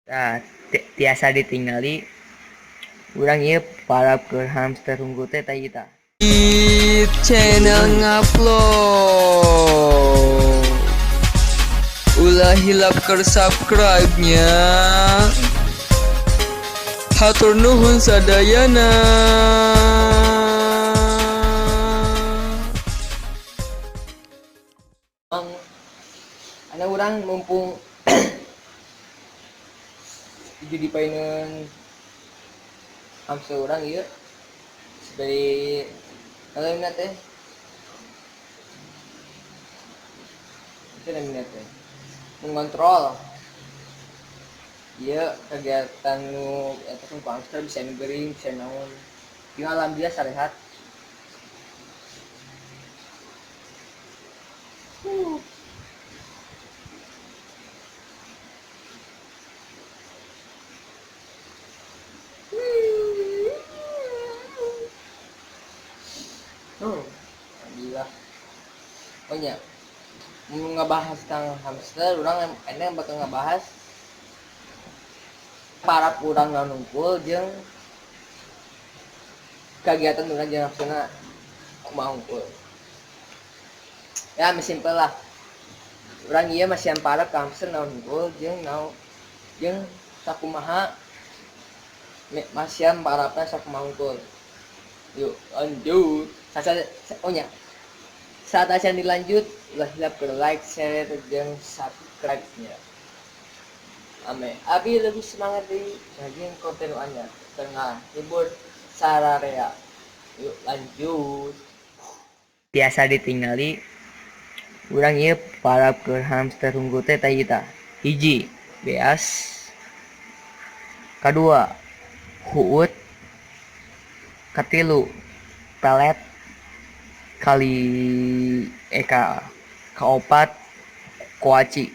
Nah, tiasa ditinggali urang ieu parab keur hamster hungkul teh tah ieu tah. Di channel ngupload, ulah hilap ke subscribe nya. Hatur nuhun sadayana. Ana urang mumpung jadi paineun hamster urang ieu sebagai kalau minat teh itu namanya teh mengontrol ieu kegiatan nu eta ku hamster bisa nu gering bisa naon. Ieu alhamdulillah sarehat. Alhamdulillah. Oh nya, mau ngebahas tentang hamster, orang ini bakal ngebahas para urang naon nungkul jeung kegiatan urang jeung hamsterna kumaha hungkul. Ya, simpel lah. Urang ieu masih yang para ke hamster naon hungkul jeung naon jeung sakumaha masihan parapna sakumaha hungkul. Yuk, lanjut. Oh nya. Saat acan dilanjut, ulah hilap ke like, share, dan subscribe-nya. Ame, abi lebih semangat di ngajin konten anyar tengah hibur sararea. Yuk lanjut. Tiasa ditinggali urang ieu parab keur hamster hungkul teh tah ieu tah. Hiji, beas. Kadua, huut. Katilu, pelet. Kali eka kaopat koaci.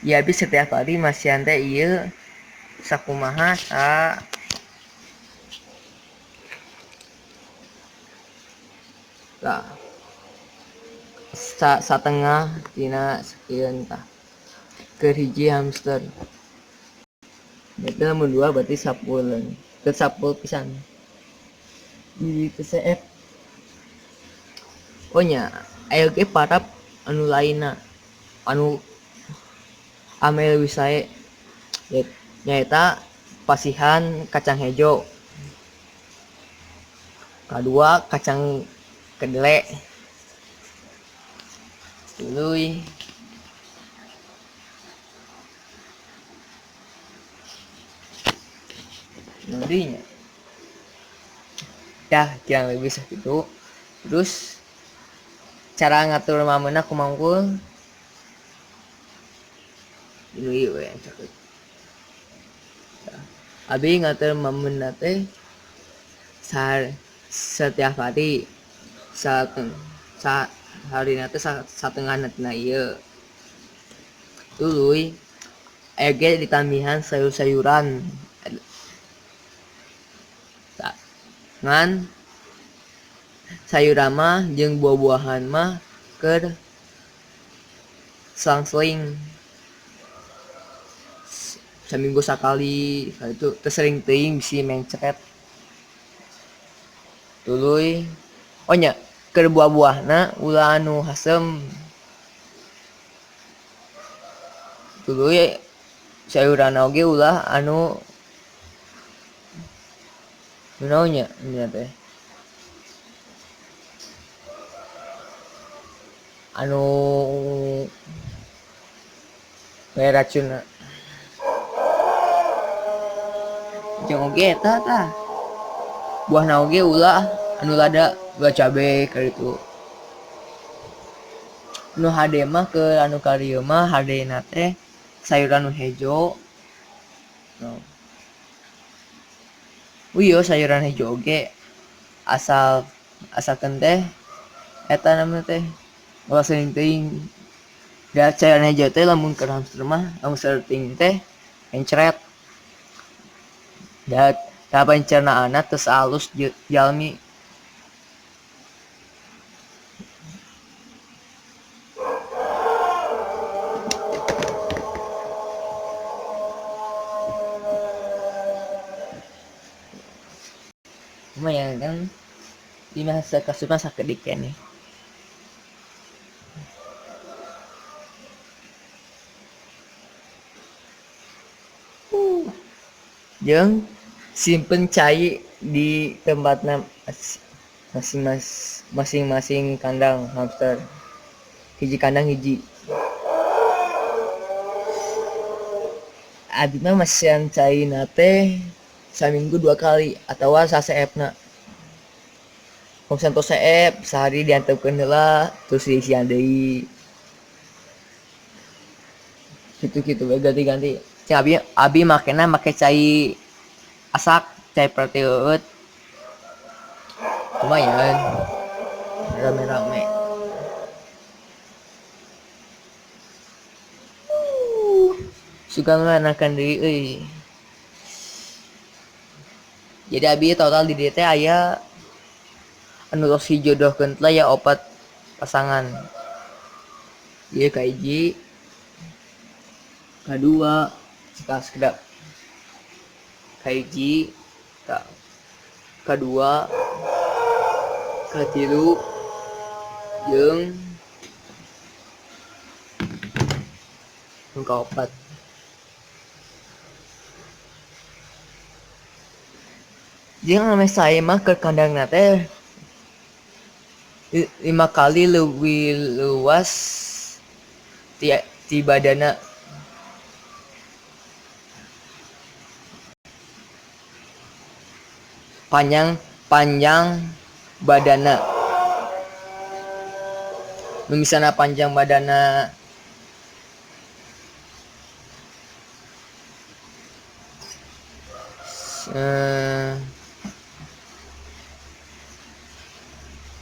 Ya habis setiap hari masihan teh ieu sakumaha sa lah sa satengah tina sekian tah keur hiji hamster. Berarti lamun dua berarti sapuleun. Teu sapul pisan. Di TCF. Oh nya, aya ge parab anu lainna anu ame leuwih sae nyaeta pasihan kacang hejo. Kadua kacang kedele. Tuluy nantinya dah kurang lebih segitu. Terus cara ngatur mamena kumangkul ini we yang cakep. Abi ngatur mamena teh setiap hari hari teh satengah tina ieu. Tuluy ege ditambihan sayur-sayuran ngan sayuran mah jeung buah-buahan mah keur selang-seling seminggu sakali itu teu sering teuing bisi mencret. Tuluy oh nya keur buah-buahna ulah anu haseum. Tuluy sayuran oge ulah anu naonnya nya teh anu racunna jeung oge eta tah buahna oge ulah anu lada ulah cabe ka ditu. Nu hade mah ke anu ka dieu mah hadena teh sayuran nu hejo. No. Uyo sayuran hejo oge asal asalkeun teh eta namanya teh ulah sering teuing. Da sayuran hejo teh lamun keur hamster mah lamun sering teh encret. Da pencernaanna teu alus jalmi. Lumayan kan, di masa kasupna sakedik keneh. Jeung simpen cai di tempatna masing-masing kandang hamster. Hiji kandang hiji. Abi mah masihan caina teh saminggu 2 kali atawa saseepna. Misalnya tos seep sehari diantepkeun heula terus diisian deui. Gitu-gitu we ganti-ganti. Cing abi makena make cai asak, cai pertieueut. Lumayan rame-rame. Suka mah enakan deui euy. Jadi abi total di dieu teh aya anu tos dijodohkeun teh aya 4 pasangan. Ieu ka hiji, ka dua, sekedap. Ka hiji, ka dua, ka tilu, jeung ka opat. Jeung ame sae mah ke kandangna teh 5 kali leuwih luas ti badana. Panjang badana. Nu misalna panjang badana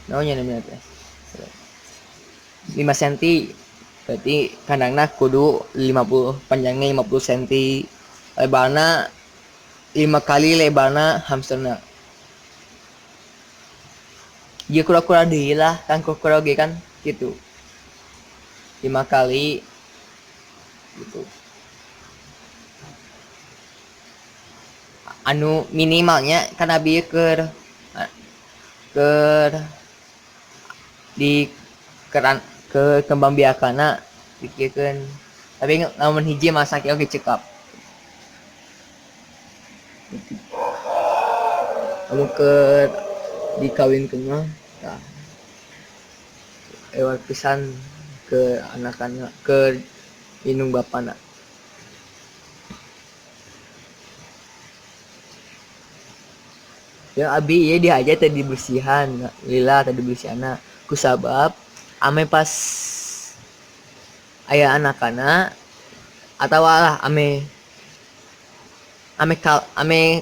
naonnya namanya teh 5 senti, berarti kandangna kudu 50, panjangnya 50 senti, lebarna 5 kali lebarna hamsterna. Dia kura-kura deui lah, kan kura-kura oge kan gitu. 5 kali gitu. Anu minimalnya kan abi keur di keran ke kembang biakana dikiekeun. Tapi lamun hiji masak oge cekap. Lamun keur dikawinkeun mah tah ewar pisan ke anakanna, ke indung bapana. Ya abi ieu dihaja teh dibersihan, lila teh dibersihanna kusabab ame pas aya anakana atawa lah ame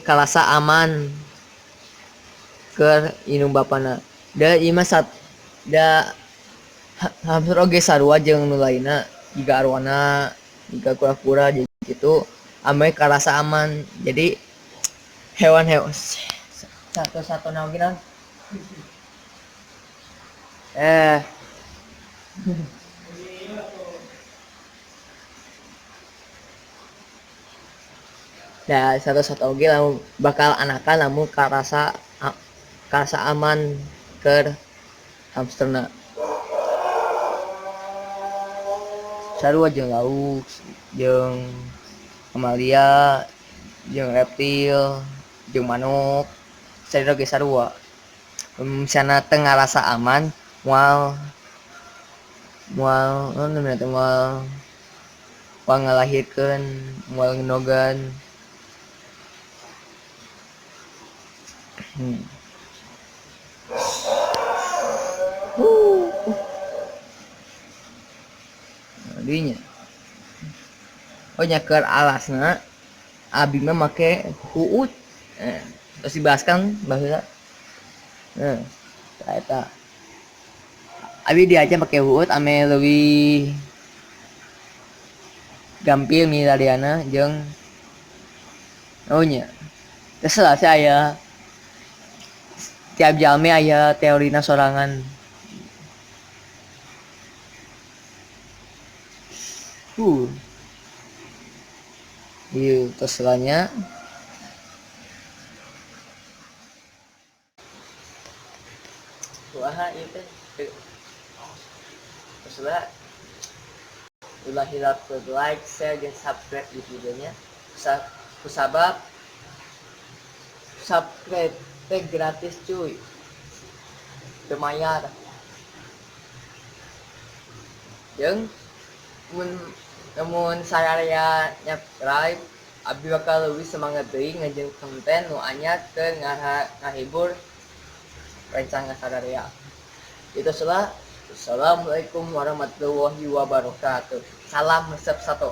kalasa aman keur indung bapana. Da ieu mah sat, da hamster oge sarua jeung nu lainna, jiga arwana, jiga kura-kura jeung kitu ame kalasa aman. Jadi hewan-hewan satu-satu naon naon? Nah, satu-satu oge lamun bakal anakan lamun karasa aman keur hamsterna. Sarua jeung lauk, jeung mamalia, jeung reptil, jeung manuk. Sarua oge sarua. Misalna teu ngarasa aman, moal moal naon namanya teh, moal ngalahirkeun, moal ngenogan. Dinya. Oh nya keur alasna abi mah make huut. Terus dibahas kan baheula. Eta. Abi diajar make huut ame leuwih gampil milariana jeung oh nya. Terserah sih aya tiap jalmi aya teorina sorangan. Ieu terserahnya. teh. Maksudnya ulah hilap ke like, share, dan subscribe di videonya. Kusabab subscribe teh gratis cuy, teu mayar. Jeung mun mun sararea nyubscribe, abdi bakal leuwih semangat deui ngajieun konten nu anyar keur ngahibur rencang sararea. Itu salah. Assalamualaikum warahmatullahi wabarakatuh. Salam resep satu.